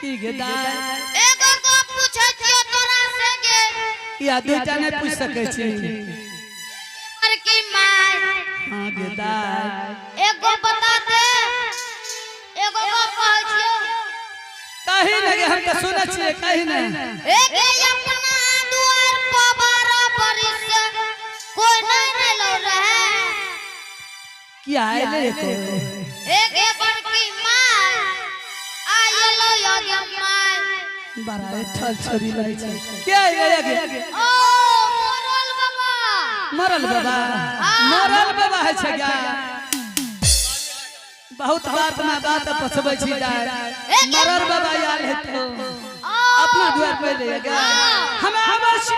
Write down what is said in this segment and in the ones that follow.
की गे दाय? एगो गप पूछै छियौ तोरा से गे। या दूटा नहीं पूछ सकै छी? बड़की माय। हाँ गे दाय। एगो बता दे, एगो गप कहै छियौ। कही नहीं, हम तो सुनै छियै, कही नहीं। एगे अपना दुआर पर 12 बरिस से कोई नहीं रहलो रहे। की आएले एको? एगे बड़की माय आयलो यगे my. बड़ा ठल छोरी लै छै। के आएले गे? ओ मरल बाबा। मरल बाबा? मरल बाबा है छै गा। बहुत बात में बात पसबै छी दाय। मरल बाबा आयल है तो अपना द्वार पे ले गा। हम अवश्य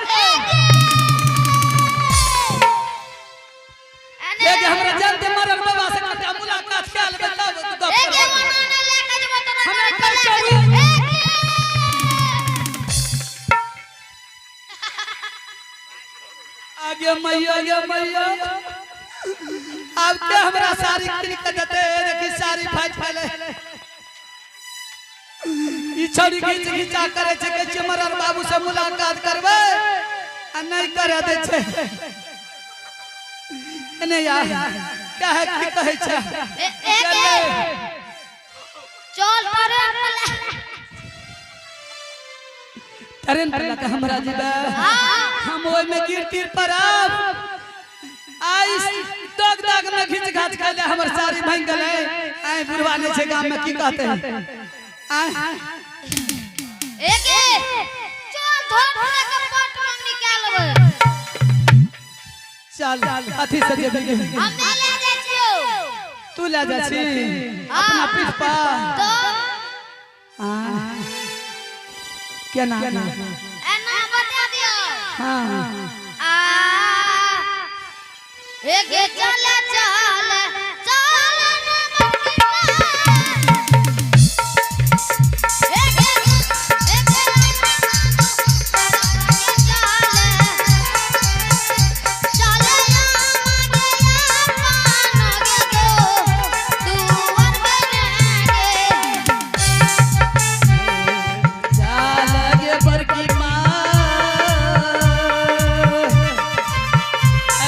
एगे हमरा जानते मरल बाबा से कते मुलाकात कयल बताब गप एगे करब। मना ने लेके जेबो तोरा हमरा गाड़ी पर कल लेके चलू। जेबो। एगे। आगे मैया, आगे मैया, अब के हमरा साड़ी किन के देते? देखी साड़ी फाट फैले। ई छड़ी घीच घीचा करे छै के छै मरल बाबू से मुलाकात करबै आ नहीं करे दे छै। एने यार क्या है, की कहै छै? एगे चल ट्रेन पर ले। ट्रेन पर लगा हमरा जीबे? हम ओइ में गिर तिर परब। आई दाग दाग में घिच घाच खाले हमर साड़ी भांग गेलै। आइ बुढ़वा नहीं छै गाम में, की कहते हैं? आय एगे चल धर धर के पट मंगनी के लेबै। चल, अथी से जेबी गे? हम नहीं ले जाइ छियौ। तू ले जा छी अपना पीठ पर? तो आय केना? एना बता दियौ। हाँ। आ एगे चल चल चल ना बड़की माय। एगे एगे चल चल या गे दुआर बने गे। चल गे बड़की माँ,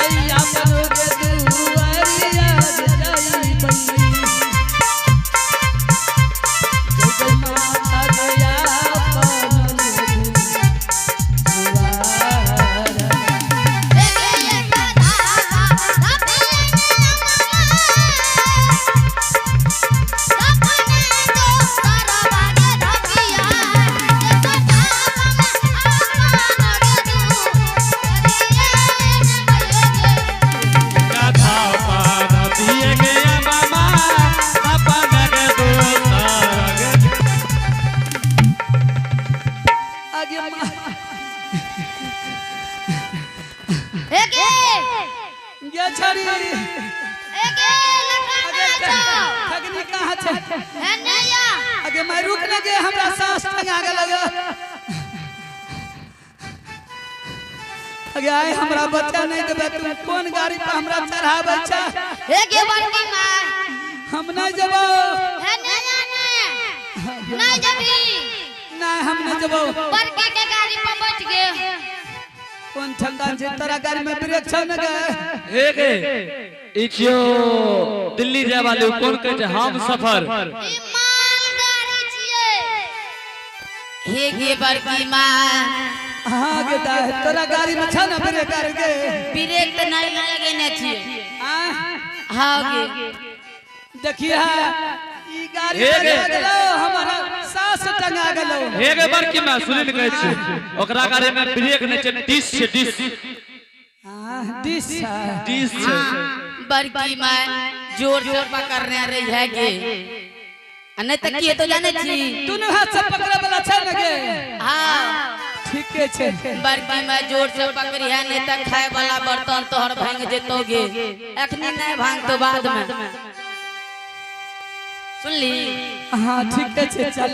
ऐया मरो गे दुआरिया गे जाइबै। जय माता गया अपन दुआर। एगे एक धागा धपिए ने अमरा सपने दो तारा बागे धपिया एक धागा में आपन गे दुआरिया ने गे। गाथा पान पिए गया मामा अपन के दोस्तार। आगे माँ। एगे गे छड़ी। एगे लखन जाओ। ठगनी कहाँ छै? एने या। आगे मैं रुक न गे, हमरा सांस टंगा गेल। अगे आइ हमरा बच्चा नहीं देबे। तुम कोन गाड़ी पर हमरा चढ़ाबै छै? एगे बड़की माय। हम नहीं जेबो। एने या ने नहीं जबी? नहीं, हम नहीं जेबो। बड़की के गाड़ी पर बैठ गे। कोन ठंडा छै? तोरा गाड़ी में ब्रेक छौ न गे? हे गे, ई छियो दिल्ली जाय वाले, कोन कहै छै हम सफर। ई माल गाड़ी छियै। हे गे बड़की माँ। हाँ गे दाय, तोरा गाड़ी में छौ न ब्रेक आर गे? ब्रेक तऽ नहीं लगेने छियै। आ हाँ गे। देखिए ई गाड़ी हे गे। टंगा गेलो, हमारा सास टंगा गेलो। हे गे बड़की माँ, सुनि ने कहै छी, ओकरा गाड़ी में ब्रेक नहि छै, डिस छै, डिस। हाँ, डिस छै। डिस छै। बड़की माँ, जोर से पकड़ने रही है गे, आ नहीं तऽ की हेतौ जानै छी? दुनू हाथ से पकड़े वाला छै न गे? हाँ। ठीके छै। बड़की माँ, जोर से पकड़ी है, नहीं तऽ खाए वाला बर्तन तोहर भांग जेतौ गे। अखनी नहीं भांगतो, बाद में सुनली। हाँ, ठीके छै। चल,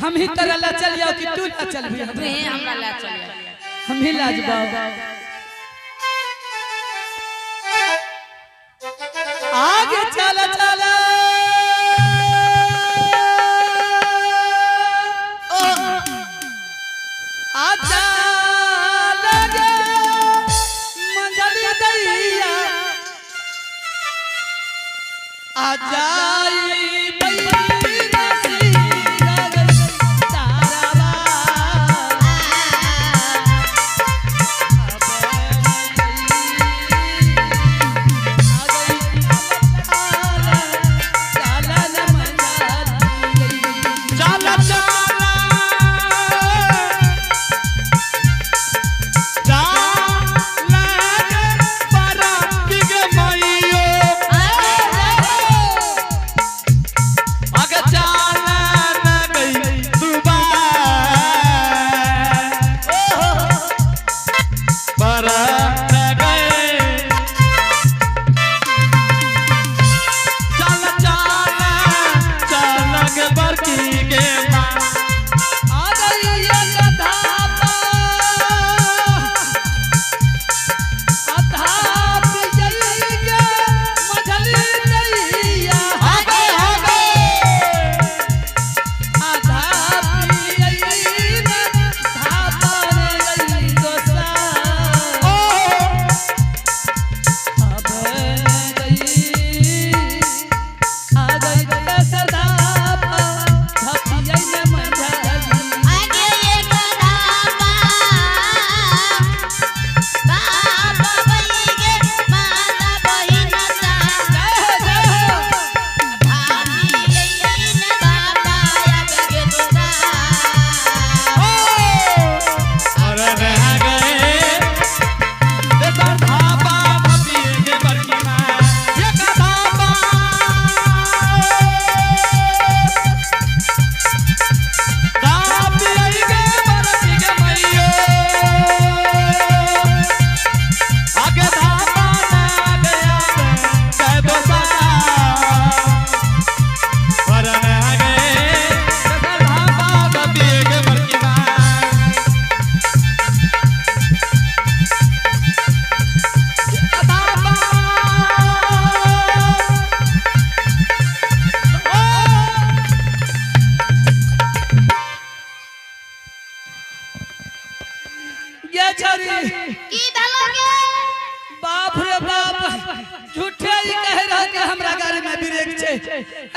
हम ही तोरा ला चलियो कि तू ला चलबी? तू ही हमरा ला चल। हम ही ला जबाओ। आगे चल चल।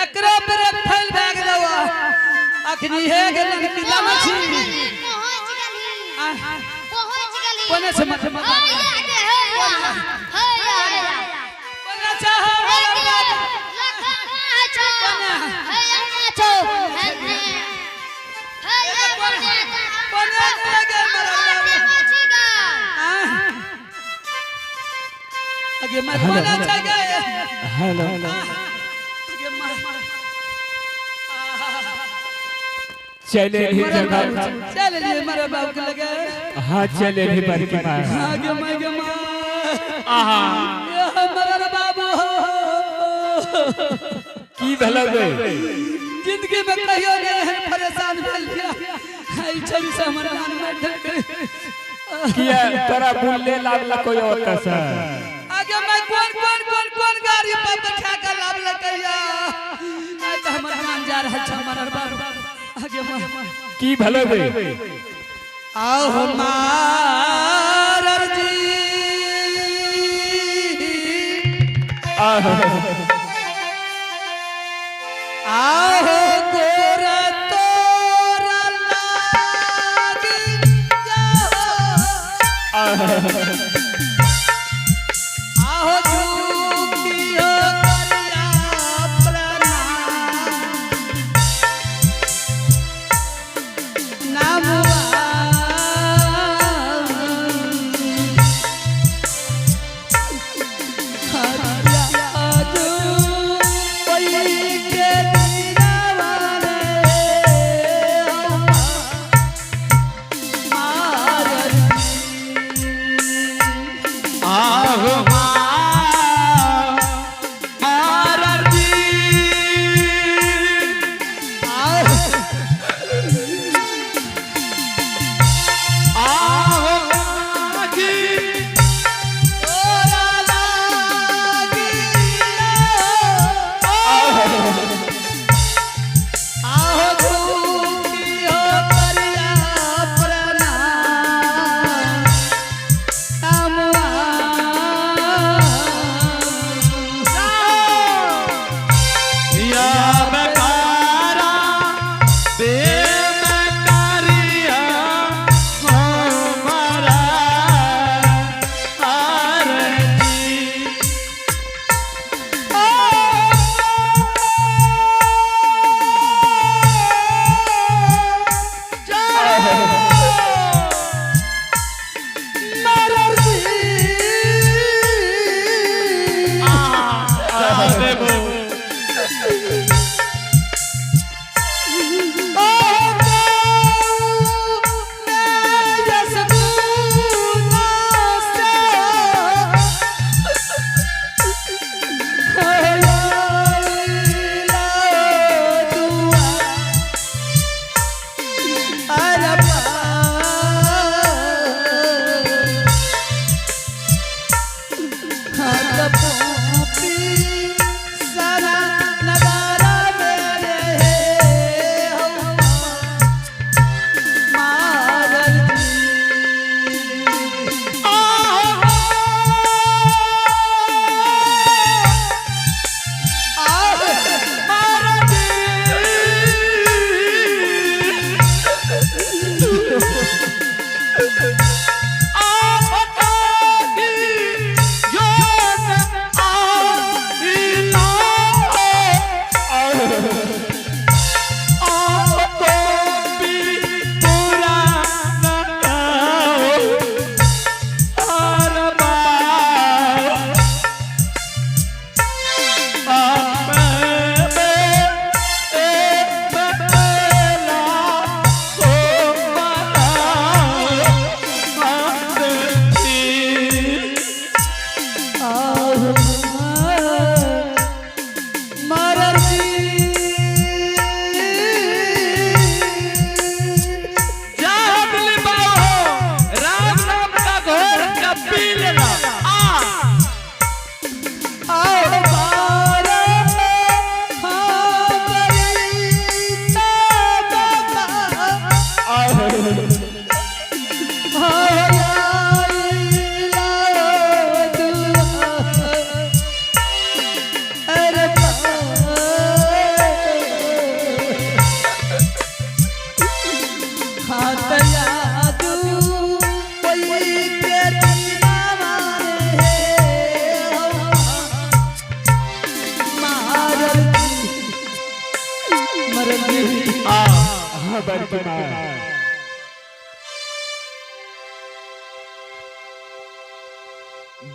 एकरो ब्रेक फेल भए गेलौ। अखनी हे गेलन कि जानै छी। पहुंच गेली। आह, पहुंच गेली। कोने से मत मत। हे या गे, हे या, हे या, हे या। कोने चाह हे गे, लखन कहाँ छौ? हे या ना छौ, हे ने। हे या कोने कोने लगे मरल बाबू। पहुंची गा। आह। अगे मैं कोने छै गे? हेलो। अगे मैं चले भी मरल जगह। बाबू चल लिए मरल बाबू के लगे। हाँ, चले भी बड़की माँ। आगे मैं गे माँ। आहा। ये मरल बाबू। की भेलो गे? जिंदगी में कहियो नहीं एहन परेशान भेल दिया। ई छवि से हमर मन में ढक। किया तोरा बुलले लागला कोई ओतऽ से? आगे मैं कौन कौन कौन कौन गाड़ी पर बैठा के लाभ लकैया। आइ तऽ हमर मन जा रहल छै मरल बाबू। आगे मैं की भेलो गे? आहो मारर जी। आहो। आहो गोर तोरा लागी जाहो। आहो। आहो झुकियो करिया प्रणाम। नाम मरल जी। हाँ बड़की माँ।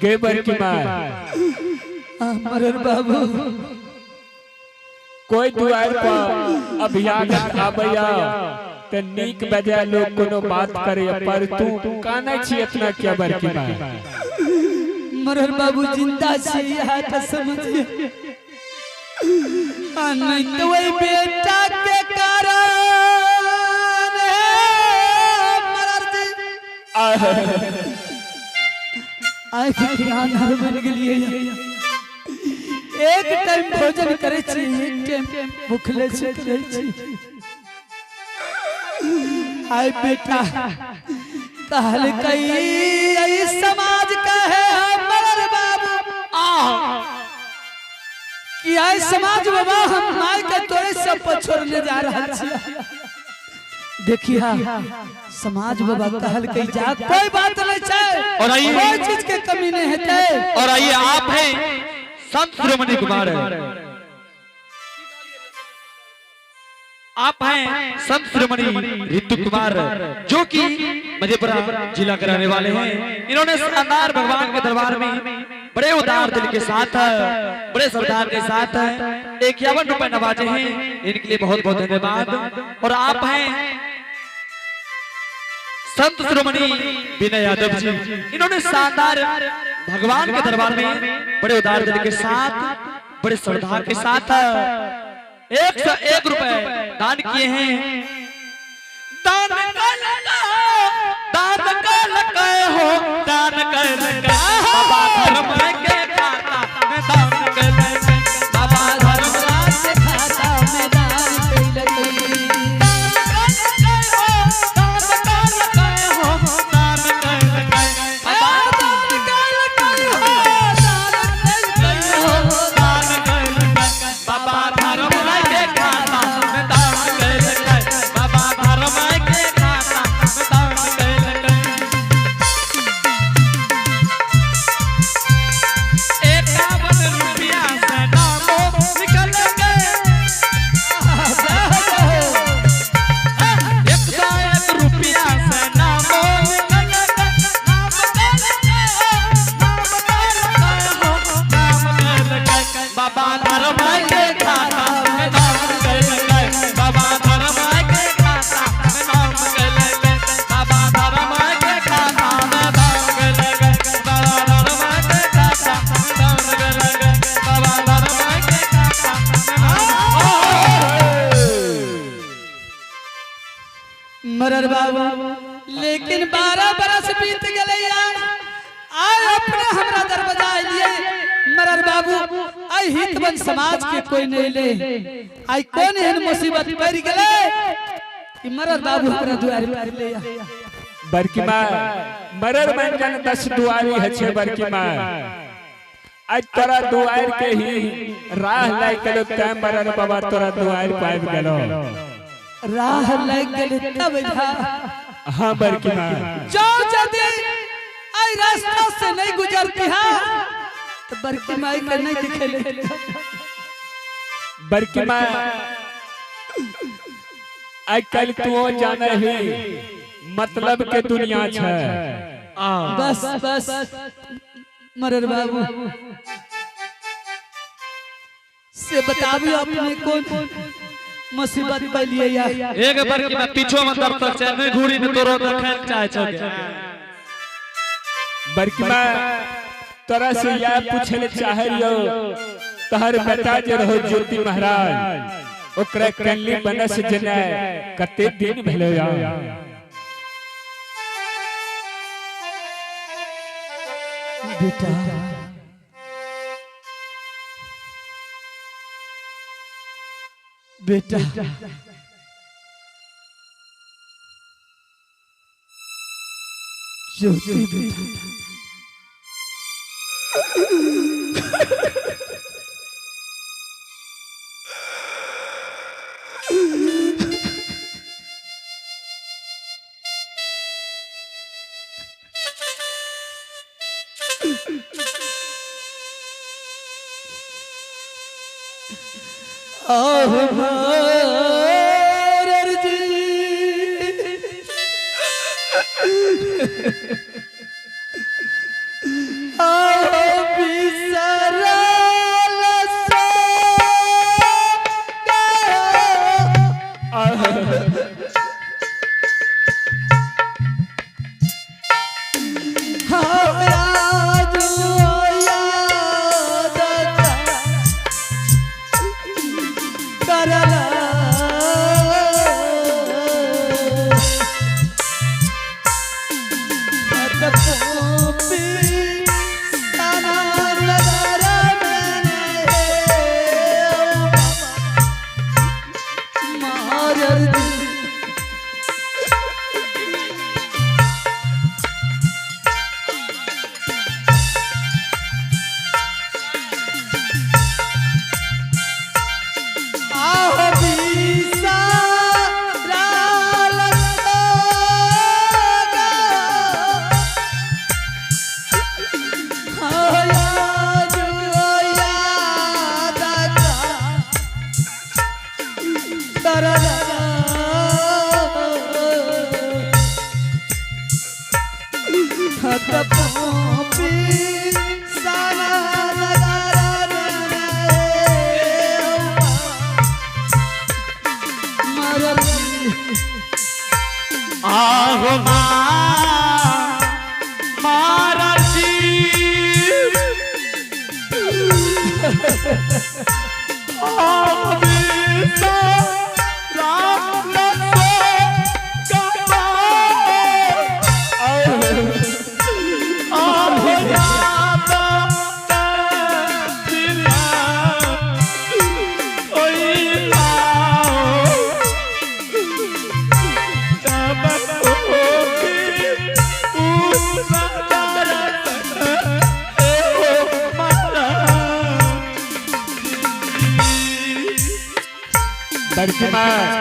गे बड़की माँ, मरल बाबू, कोई दुआर पर अभियागत आबैया त नीक बजाय लोग कोनो बात करे, पर तू कानै छी इतना क्या बड़की माँ? मरल बाबू, जिंदा छी यहाँ तो समझिए, आ नहीं तो वही बेटा के कारण है मरल जी। आँख के आंधर बन गेलिए, एक टाइम भोजन करे छी, एक टाइम भूखले सुत रहै छी। आय बेटा कहल कई ई समाज कहे मरल बाबू कि आय समाज बाबा, हम माय के तोरे सब पर छोड़ने जा रहल छी। देखिया समाज बाबा कहल कई जा कोई बात नहीं छै और आइए- कोई चीज के कमी नहीं हेतै। और आइए, आप हैं संत शिरोमणि कुमार, आप हैं संत शिरोमणि रितु कुमार, जो कि मधेपुरा जिला के रहने वाले हैं। इन्होंने शानदार भगवान के दरबार में बड़े उदार दिल के साथ, बड़े सरदार के साथ 51 रुपए नवाजे हैं। इनके लिए बहुत बहुत धन्यवाद। और आप हैं संत शिरोमणि विनय यादव जी, इन्होंने शानदार भगवान के दरबार में बड़े उदार दिल के साथ, बड़े श्रद्धा के साथ 101 रुपए दान किए हैं। दान कर, दान कर हो, दान कर बाबा धर्म के खाता में दान कर बाबा धर्म राज खाता में दान कैलकै। दान कर हो, दान कर बाबा दान कैलकै हो, दान कैलकै हो। दान कर बाबा धर्म के खाता में दान कर बाबा धर्म के खाता में दान कर। 51 रुपया से नामो निकल गए, 101 रुपया से नामो निकल गए। नाम कर नाम कर हो, नाम कर बाबा धर्म के खाता में नाम कर बाबा धर्म के खाता में नाम कर बाबा धर्म के खाता में नाम कर बाबा धर्म के खाता में नाम कर बाबा धर्म के खाता में नाम। मरर बाबू, लेकिन 12 बरस बीत गए यार, आय अपने हमरा दरवाजा अलिए मरर बाबू। आई हितवन समाज के कोई नहीं ले, आई कौन एहन मुसीबत पड़ गए कि मरर बाबू हमरा दुआर पर ले आ। बड़की माँ, मरर मन जन 10 दुआरी है छे बड़की माँ, आज तोरा दुआर के ही राह लाग गेलो तैं मरर बाबा तोरा दुआर पाबि गेलो। राह लग गेले तब जा। हाँ बड़की माँ। जो यदि आई रास्ता से नहीं गुजरती है तो बड़की माई के नहीं दिखेले। बड़की माँ, आज कल तू जाने ही मतलब के दुनिया छे। बस बस मरर बाबू, से बताबी अपने कौन मुसीबत पलिए यार। एक बार की मैं पीछो में तब तक चल नहीं घूरी में तोरो देखे चाहे छो। बड़की माँ, तोरा से यह पूछे ले चाहे यो, तहर बेटा जे रहो ज्योति महाराज, ओकरा कन्नी बनस जने कते दिन भेलो या? बेटा, बेटा, ज्योति बेटा, आह। आहो मारा जी बड़की माँ